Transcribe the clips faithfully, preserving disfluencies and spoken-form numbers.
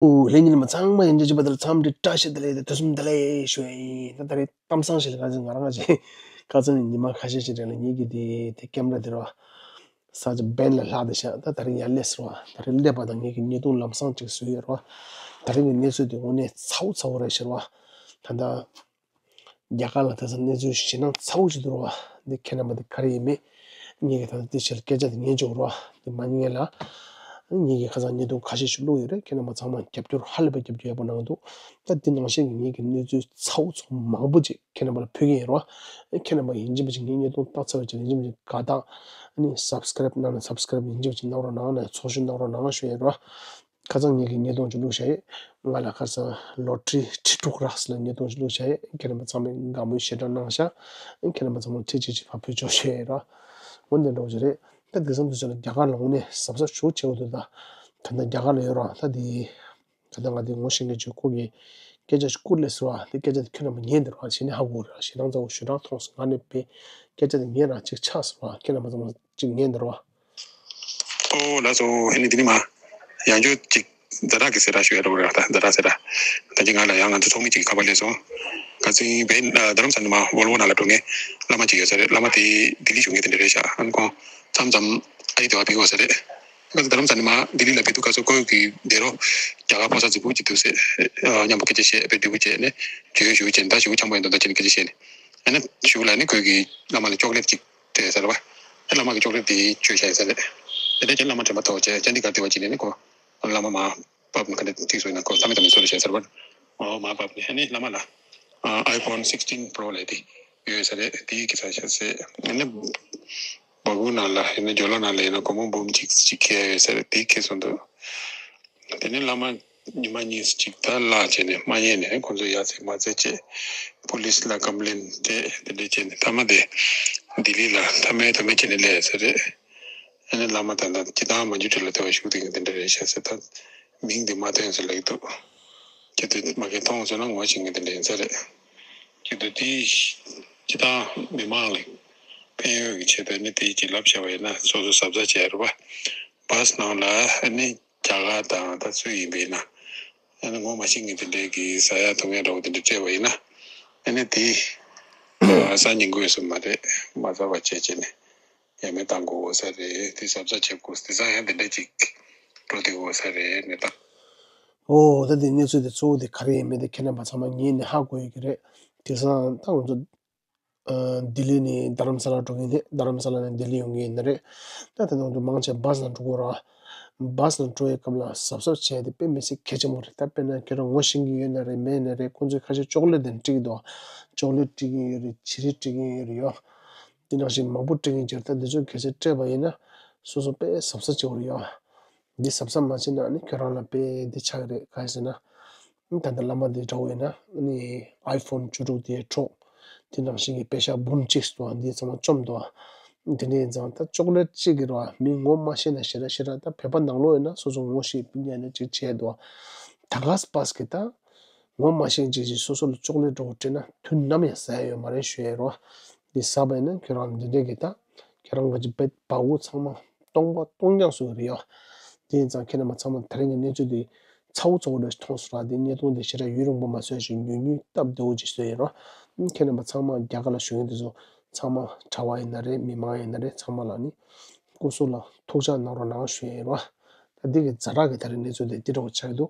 ཨོ་ལྷན་རྒྱས་རྣམ་པ་ཚང་མ་ཡིན་གཅིག་པ་དེར་འཚམས་འདྲི་བཀྲ་ཤིས་བདེ་ལེགས་དང་ཐུགས་སྨོན་བདེ་ལེགས་ཞུ་ཡ་ཡིན། ད་ད་རེས་གཏམ་བཟང་ཞིག་ལ་ཁ་སང་ང་རང་ང་ཅིག་ཁ་སང་ཉི་མ་ཁ་ཤས་ཤིག་རིང་ལ་ངེད་ཀྱི་དེ་དེ་ཀེམ་ར་དེ་རོ་ས་ཆ་བན་ལ་ལྷག་བསྡད་ཤག་ད་ད་རེས་ཡར་སླེབས་ཟེར་བ། ད་རེས་སླེབས་པ་དང་ངེད་ཀྱི་བརྙན་ཐུང་ལམ་སང་ཅིག་བཟོས་ཡོད་རོ། ད་རེས་ཀྱི་གནས་ཚུལ་དེ་དངོས་གནས་ཚ་བོ་ཚ་བོ་རེད་ཤག་རོ། ད་ད། རྒྱ་གར་ལ་དེང་སང་གནས་ཚུལ་ཞེད་སྣང་ཚ་བོ་ཞིག་འདུག་རོ། འདི་ཁྱེད་རྣམ་པ་འདི་ག་རེ་ཡིན་མིན། ངེད་ཀྱིས་ད་ལྟ་འདི་ཕྱིར་སྐད་ཆ་དེ་ཉན་ཆོག་རོ། འདི་མ་ཉན་ལ། ངེད་ཀྱིས་ཁ་སང་བརྙན་ཐུང་ཁ་ཤས་ཤིག་བླུགས་ཡོད་རེད། ཁྱེད་རྣམ་པ་ཚང་མ་རྒྱབ་སྐྱོར་ཧ་ལས་པའི་རྒྱབ་སྐྱོར་ཡག་པོ་གནང་འདུག་ད་འདི་ནང་བཞིན་གྱི་ངེད་ཀྱི་གནས་ཚུལ་ཚ་བོ་ཚ་བོ་མང་པོ་ཅིག་ཁྱེད་རྣམ་པ་ལ་ཕུལ་གྱི་ཡིན་རོ། ཁྱེད་རྣམ་པ་ཡིན་གཅིག་མིན་གཅིག་ངའི་བརྙན་ཐུང་བལྟས་ཚར་བའི་རྗེས་ཡིན་གཅིག་མིན་གཅིག་དགའ་རྟགས་ཨ་ནི་སབ་སི་ཀ་རབ་གནང་ན་སབ་སི་ཀ་རབ་ཡིན་གཅིག་མིན་གཅིག་གནང་རོགས་གནང་ནས་ཚོགས་ཞུགས་གནང་རོགས་གནང་ཞུ་ཡིན་རོ། ཁ་སང་ངེད་ཀྱིས་བརྙན་ཐུང་ཅིག་བླུགས་བཞག་ཡོད། ང་ལ་ཁ་སང་ལོ་ཊ་རི་ཁྲི་དྲུག་རག་ཟེར་ནས་བརྙན་ཐུང་ཅིག་བླུགས་བཞག་ཡོད། ཁྱེད་རྣམ་པ་ཚང་མས་དགའ་མོས་ཞེ་དྲག་གནང་ཤག་ཁྱེད་རྣམ་པ་ཚང་མ་ཁྲི་གཅིག་གཅིག་ཕར་ཕུལ་ཆོག་བཤད་ཡོད་ར། འོན་ཏེ་འདྲ་བོ་ཅིག་རེད། ད་དེང་སང་དུས་ཚོད་ལ་རྒྱ་གར་ལ་དངོས་གནས་གཟབ་གཟབ་ཞེ་པོ་བྱེད་དགོས་འདུག་ད་ད་ལྟ་རྒྱ་གར་ལ་ཡོད་ར། ད་དེ་ད་ལྟ་ང་དེ་ངོ་ཤེས་མཁན་ཅིག་ཁོ་གིས་སྐད་ཆ་ཞིག་བསྐུར་ལས་ཟེར་བ། དེ་སྐད་ཆ་དེ་ཁྱོད་རྣམ་པ་ཉན་འདི་ར། བྱས་ནས་ཧ་གོ་ར། ཞེ་སྡང་ཚ་བོ་ཞེ་དྲག་མཐོང་སོང་། ང་ནས་པའི་སྐད་ཆ་དེ་ཉན་ར་གཅིག་ཆགས་ཟེར་བ། ཁྱེད་རྣམ་པ་ཚང་མ་གཅིག་ཉན་འདི་ར། ཨོ་ལགས་སོ། ཨ་ནི་འདི་ནི་མ་ཡང་བསྐྱར་ཅིག་ཛ་དྲག་གི་གསལ་བསྒྲགས་ཞུ་ཡ་འདྲ་བོ་རེད། ད་ཛ་དྲག་གསལ་བསྒྲགས། ད་ཅི་ང་ལ་ཡང་ང་ཚོ་ཚོགས་མི་ཅིག་གིས་ཁ་པར་སླེབས་སོང་། ཁ་སང་བའི་རྡ་རམ་ས་ནས་མ་ཝོལ་ཝོ་ནང་ལ་འགྲོ་མཁན་བླ་མ་ཅིག་ཡོད་ས་རེད། བླ་མ་དེ་ལྡི་ལི་བཞུགས་མཁན་དེ་འདྲ་རེད་ཤག་ཨ་ནི་ཁོང་མཚམས་མཚམས་ཨ་ཡེ་དེ་བ་ཕེབས་ཡོད་ས་རེད། ཁ་སང་རྡ་རམ་ས་ནས་མ་ལྡི་ལི་ལ་ཕེབས་དུས་སྐབས་སུ་ཁོ་གི་འདས་རོགས་རྒྱ་གར་ཕོ་གསར་རྫིག་པོ་ཅིག་འདུག་ཟེར། མཉམ་པོ་སྐད་ཆ་བཤད་དཔེ་འདྲ་པོ་བྱས་ནས་བརྗོད་ཞུ་བྱས་ནས་ད་ཞུ་འཆམ་པོ་ཡིན་དོ་ད་བྱས་ནས་སྐད་ཆ་བཤད་ནས། ཨ་ནི་གཞུག་ལ་ནི་ཁོས་ཀྱིས་བླ་མ་ལ་ཅོག་ལེཊ་ཅིག་སྤྲད་ཟེར་བ། ཨ་བླ་མ་གིས་ཅོག་ལེཊ་དེ་བཅོལ་བཞག་ཡིན་ས་རེད། དེ་འདྲ་བྱས་བླ་མ་དྲན་པ་ཐོག་བྱས་ཅན་དི་གྷར་དེ་བ་ཅིག་ནས་ནི་ཁོ་བླ་མ་མར་བབས་ནས་ག་འདྲ་ཅིག་བཟོས་ན་ཁོ་ས་མི་ད་མི་ཚོར་བྱས་ཟེར་བ། འོ་མར་བབས་ནས་ཨ་ནི་བླ་མ་ལ་ཨ་ཨའི་ཕོན་སིག་སི་ཊིན་པོ་རོ་ལབ་དེ་ཡོད་ས་རེད། དེ་གི་ས་ཤ་ཟེར་ཨ་ནི་སྦ་ཁུག་ནང་ལ་ཡིན་ན་ཇོ་ལོ་ནང་ལ་ཡིན་ན་སྒོར་མོ་འབུམ་གཅིག་ཅིག་ཁེལ་ཡོད་ས་རེད། དེ་ཁེལ་སོང་འདུག་དེ་ནས་བླ་མ་ཉི་མ་གཉིས་གཅིག་ད་བརླག་བྱས་ནས་མ་རྙེད་ནས་ཁོང་ཚོ་ཡར་འཛེགས་མར་འཛེགས་བྱས་པུ་ལིས་ལ་ཀམ་པི་ལེན་སྤྲད་དེ་འདྲ་བྱས་ནས་མཐའ་མ་དེ་ལྡི་ལི་ལ་མཐའ་མའི་མཐའ་མའི་བྱས་ནས་སླེབས་ཡོད་ས་རེད། ཨ་ནི་བླ་མ་ད་ལྟ་སྤྱི་བཏང་མ་འཇུ་ཁྲི་ལ་ལྟ་བ་བཞུགས་བསྡད་མཁན་དེ་འདྲ་རེད་ཤག་ཟེར། ད་མིང་དེ་མ་ཐོན་ཟེར་ལབ་ཀྱི་འདུག་ཁྱེད་ཚོས་མ་གིར་མཐོང་སོང་ན་ངོ་ཤེས་མཁན་དེ་འདྲ་ཡིན་ས་རེད། ཁྱེད་ཚོ་དེ་སྤྱི་བཏང་མི་མང་ལ་ཕན་ཡོན་གྱི་ཆེད་དུ་ནི་དེ་ཅིག་ལབ་བྱས་པ་ཡིན་ན་སོ་སོ་གཟབ་གཟབ་བྱས་རེད་པ། བཱ་སི་ནང་ལ་ཨ་ནི་རྒྱ་གར་དང་ད་སུ་ཡིན་པ་ཡིན་ན་ཨ་ནི་ངོ་མ་ཤེས་མཁན་དེ་འདྲས་ཀྱིས་ཟ་ཡ་འཐུང་ཡ་འདྲ་བོ་དེ་འདྲ་སྤྲད་པ་ཡིན་ན་ཨ་ནི་དེ་ཟ་ཉན་དགོས་སུ་མ་རེད། མ་ཟ་བ་བྱས་བྱས་ནས་ཡ་མེད་བཏང་དགོས་ས་རེད། དེ་གཟབ་གཟབ་བྱེད་དགོས། དེང་སང་ཡང་དེ་འདྲ་ཅིག་འགྲོ་བསྡད་ཡོད་ས་རེད་ནས་ད། ཨོ་ད་དེ་གནས་ཚུལ་དེ་གཙོ་བོ་དེ་ག་རེ་ཡིན་མིན་དེ་ཁྱེད་རྣམ་པ་ཚང་མ་ཉན་ནས་ཧ་གོ་ཡོད་ཀྱི་རེད། དེང་སང་ད་ང་ཚོ་ཨ་ལྡི་ལི་ནས་རྡ་རམ་ས་ལ་འགྲོ་གི་ཡིན། རྡ་རམ་ས་ལ་ནས་ལྡི་ལི་ཡོང་གི་ཡིན་ནི་རེད། ད་དེ་ནང་དུ་མང་ཆེ་བཱ་སི་ནང་འགྲོ་དགོས་ར། བཱ་སི་ནང་འགྲོ་བའི་སྐབས་ལ་གཟབ་གཟབ་བྱས་ཏེ་དཔེ་མི་སྲིད་གལ་ཆེན་པོ་རེད། ད་དཔེར་ན་ཁྱེད་རང་ངོ་ཤེས་ཀྱི་ཡོད་ན་རེད་མེད་ན་རེད། ཁོང་ཚོས་ཁ་ཤས་ཅོག་ལེ་ཊི་དེ་སྤྲད་ཀྱི་འདུག་ཅོག་ལེ་ཊི་སྤྲད་ཀྱི་ཡོད་རེད། བྱི་རིལ་སྤྲད་ཀྱི་ཡོད་རེད་ཡོ། འདི་ནང་བཞིན་མང་པོ་སྤྲད་ཀྱི་ཡོད་རེད། ད་འདི་ཚོ་གལ་སྲིད་སྤྲད་པ་ཡིན་ན་སོ་སོ་དཔེ་གཟབ་གཟབ་བྱེད་དགོས་རེད་ཡོ། འདི་གཟབ་གཟབ་མ་བྱས་ན་ནི་ཁྱོད་རང་ལ་དཔེ་འདི་ཆགས་ཀྱི་རེད། ག་རེ་ཟེར་ན། ད་ལྟ་བླ་མ་འདི་འདྲ་བོ་ཡིན་ན་ནི་ཨའི་ཕོན་བཅུ་དྲུག་དེ་འཕྲོག་དེ་ནང་བཞིན་གྱི་པེ་ཤ་འབུམ་གཅིག་འདུག་འདི་ཚང་མ་བཅོམ་འདུག་དེ་འདྲ་ཡིན་ཙང་ད་ཅོག་ལེ་ཊི་གཅིག་གི་རེད་བ། མི་ངོ་མ་ཤེས་ན་ཞེ་དྲག་ཞེ་དྲག་ད་བོད་པ་ནང་ལོགས་ཡིན་ན་སོ་སོ་ངོ་ཤེས་པ་ཉན་ནས་ཅིག་བྱས་འདུག་ད་ག་སྤ་སི་གི་ད་ངོ་མ་ཤེས་ཅིག་ཅིག་སོ་སོ་ལ་ཅོག་ལེ་ཊི་འདྲ་བོ་སྤྲད་ན་དུས་ནམ་ཡང་ཟ་ཡ་ཡོད་མ་རེད་ཞུ་ཡ་རེད་བ། འདི་ཟ་བ་ཡིན་ན་ཁྱོད་རང་འདི་འདྲ་གི་ད་ཁྱོད་རང་གི་ཅིག་བེད་པ་གུ་ཚང་མ་སྟོང་པ་སྟོང་རྐྱང་བཟོ་གི་རེད་ཡ། དེ་ཡིན་ཙང་ཁྱེད་རྣམ་པ་ཚང་མ་དེ་རིང་གི་གནས་ཚུལ་འདི་ཚ་བོ་ཚ་བོ་འདྲ་ཞིག་མཐོང་སོང་ར། འདི་བརྙན་ཐུང་འདི་ཞེ་དྲག་ཡུན་རིང་པོ་མ་བཟོས་ཤིག་ཉུང་ཉུང་སྟབས་བདེ་བོ་ཅིག་བཟོས་ཡིན་ར། ཁྱེད་རྣམ་པ་ཚང་མ་རྒྱ་གར་ལ་བཞུགས་མཁན་དེ་ཚོ་ཚང་མ་གྲྭ་བ་ཡིན་ན་རེད། མི་མང་ཡིན་ན་རེད། ཚང་མ་ལ་ནི་སྐུ་གཟུགས་ལ་ཐུགས་ཅག་གནང་རོགས་གནང་ཞུ་ཡིན་ར། ད་འདི་གི་ཛ་དྲག་གི་ད་རེས་གནས་ཚུལ་འདི་འདི་འདྲ་བོ་ཆགས་ཀྱི་འདུག་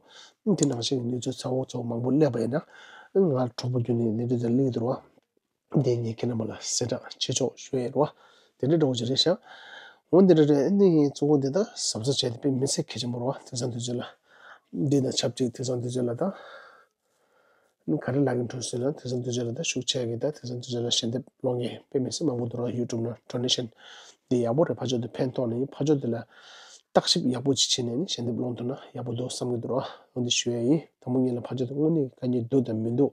དེ་ནང་བཞིན་གྱི་གནས་ཚུལ་ཚ་བོ་ཚ་བོ་མང་པོ་སླེབས་པ་ཡིན་ན་ང་གྲོགས་པོ་བརྒྱུད་ནས་གནས་ཚུལ་དེ་གླེང་གི་འདུག་ར། འདི་ངས་ཁྱེད་རྣམ་པ་ལ་གསལ་བསྒྲགས་བྱེད་ཆོག་ཞུ་ཡས་རེད་བ། དེ་འདྲ་འདྲ་བོ་ཅིག་རེད་ཤག་འོ་འདི་འདྲ་རེད། ཨ་ནི་གཙོ་བོ་འདི་དག་གཟབ་གཟབ་བྱས་ཏེ་དཔེ་མི་སྲིད་གལ་ཆེན་པོ་རེད་བ། དེང་སང་དུས་ཚོད་ལ། འདི་དང་ཆབས་ཅིག་དེང་སང་དུས་ཚོད་ལ་ད། ཨ་ནི་ག་རེ་ལབ་ཀྱི་འདུག་ཟེར་ན་དེང་སང་དུས་ཚོད་ལ་ད་ཤུགས་ཆེ་གི་ད་དེང་སང་དུས་ཚོད་ལ་ཞལ་འདེབས་སློང་མཁན་དཔེ་མི་སྲིད་མང་པོ་འདུག་ར། ཡུ་ཊུབ་ནང་ཌོ་ནེ་ཤན་འདི་ཡག་པོ་རེད། ཕར་ཕྱོགས་དེ་ཕན་ཐོགས་ནས་ཕར་ཕྱོགས་དེ་ལ། བརྟག་ཞིབ་ཡག་པོ་ཅིག་བྱས་ནས་ནི་ཞལ་འདེབས་སློང་ཐུབ་ན་ཡག་པོ་འདུག་བསམ་གྱི་འདུག་ར། འོ་འདི་ཞུ་ཡ་ཡིན། དང་པོ་ཉིད་ལ་ཕར་ཕྱོགས་དེ་དངོས་གནས་དཀའ་ངལ་འདུག་དང་མི་འདུག་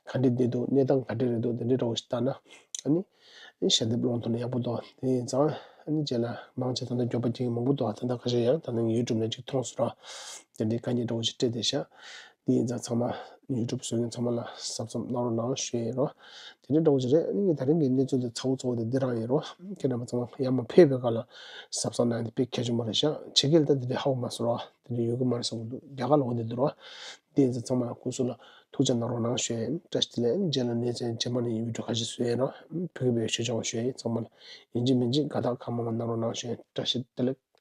ག་འདྲ་བསྡད་འདུག་གནས་སྟངས་ག་འདྲ་རེད་འདུག་དེ་འདྲའི་འདྲ་བོ་ཞིག་ལྟ་ན། ཨ་ནི། ཞལ་འདེབས་སློང་ཐུབ་ན་ཡག་པོ་འདུག་དེ་ཡིན་ཙང་། ཨ་ནི་རྗེས་ལ་མང་ཆེ་ད་ལྟ་འགྱོད་པ་སྐྱེ་མཁན་མང་པོ་འདུག་ད་ལྟ་ཁ་ཤས་ཡང་ད་ནང་ཡུ་ཊུབ་ནང་ཅིག་མཐོང་སོང་ར། དེ་འདྲའི་དཀའ་ངལ་འདྲ་བོ་ཞིག་འཕྲད་བསྡད་ཤག་དེ་ཡིན་ཙང་ཚང་མ། ཡུ་ཊུབ་བཟོ་མཁན་ཚང་མ་ལ་གཟབ་གཟབ་གནང་རོགས་གནང་ཞུ་ཡས་ཡིན་རོ། དེ་འདྲའི་འདྲ་བོ་ཅིག་རེད། ཨ་ནི་ད་རིང་གི་གནས་ཚུལ་དེ་ཚ་བོ་ཚ་བོ་དེ་འདི་རང་ཡིན་རོ། ཁྱེད་རྣམ་པ་ཚང་མ་ཡར་མར་ཕེབས་པའི་སྒང་ལ་གཟབ་གཟབ་གནང་ཡས་དེ་དཔེ་གལ་ཆེན་པོ་རེད་ཤག་ཕྱི་རྒྱལ་ད་དེ་འདྲའི་ཧ་གོ་མ་སོང་རོ། དེ་འདྲའི་ཡོད་གི་མ་རེད་བསམ་གི་འདུག་རྒྱ་གར་ལ་འོ་དེ་འདུག་རོ། དེ་ཡིན་ཙང་ཚང་མ་ལ་སྐུ་གཟུགས་ལ་ཐུགས་ཆེ་གནང་རོགས་གནང་ཞུ་ཡས་ཡིན། བཀྲ་ཤིས་བདེ་ལེགས། རྗེས་ལ་གནས་ཚུལ་རྗེས་མ་ནས་ཡིན་བི་ཌིའོ་ཁ་ཤས་བཟོ་ཡས་ཡིན་རོ། བོད་ཀྱི་བོད་ཡིག་ཆོས་ཆོས་ཞུ་ཡས་ཡིན། ཚང་མ་ལ་ཡིན་གཅིག་མིན་གཅིག་དགའ་རྟགས་གང་མང་མང་གནང་རོགས་གནང་ཞུ་ཡས་ཡིན། བཀྲ་ཤིས་བདེ་ལེགས།